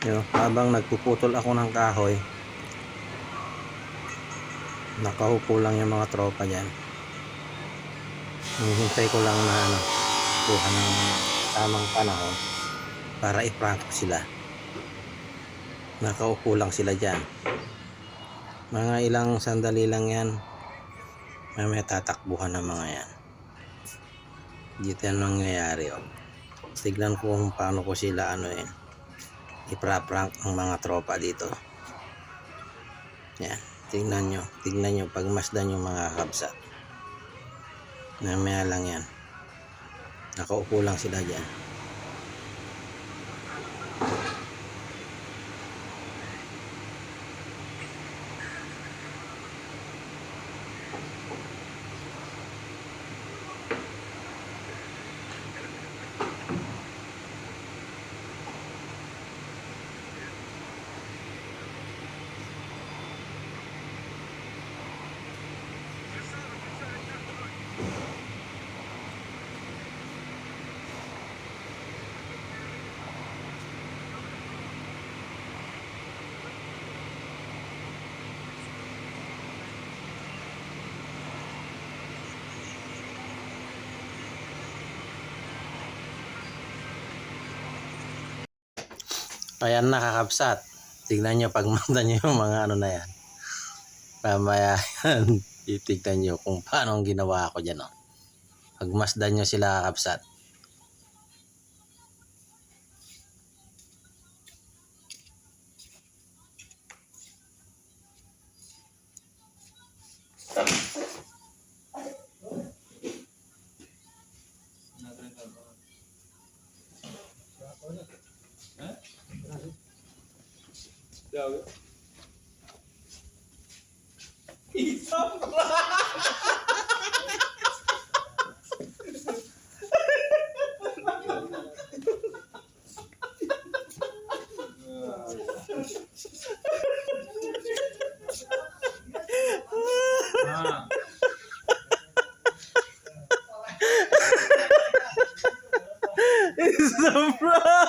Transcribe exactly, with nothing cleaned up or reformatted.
Yo, habang nagpuputol ako ng kahoy, nakaupo lang yung mga tropa dyan. Hinihintay ko lang na, ano, kuha ng tamang panahon para i-prank ko sila. Nakaupo lang sila dyan. Mga ilang sandali lang yan. Mamaya tatakbuhan ng mga yan. Dito yan nangyayari, oh. Tignan ko kung paano ko sila, ano, eh, ipra-prank ang mga tropa dito. Yan. Tingnan nyo. Tingnan nyo. Pagmasdan nyo, mga kabsat. Mamaya lang yan. Nakaupo lang sila dyan. Ayan na, kakabsat. Tignan nyo, pagmasdan nyo yung mga ano na yan. Mamaya yan, titignan nyo kung paano ang ginawa ko dyan, oh. Pagmasdan nyo sila, kakabsat. It's a prank!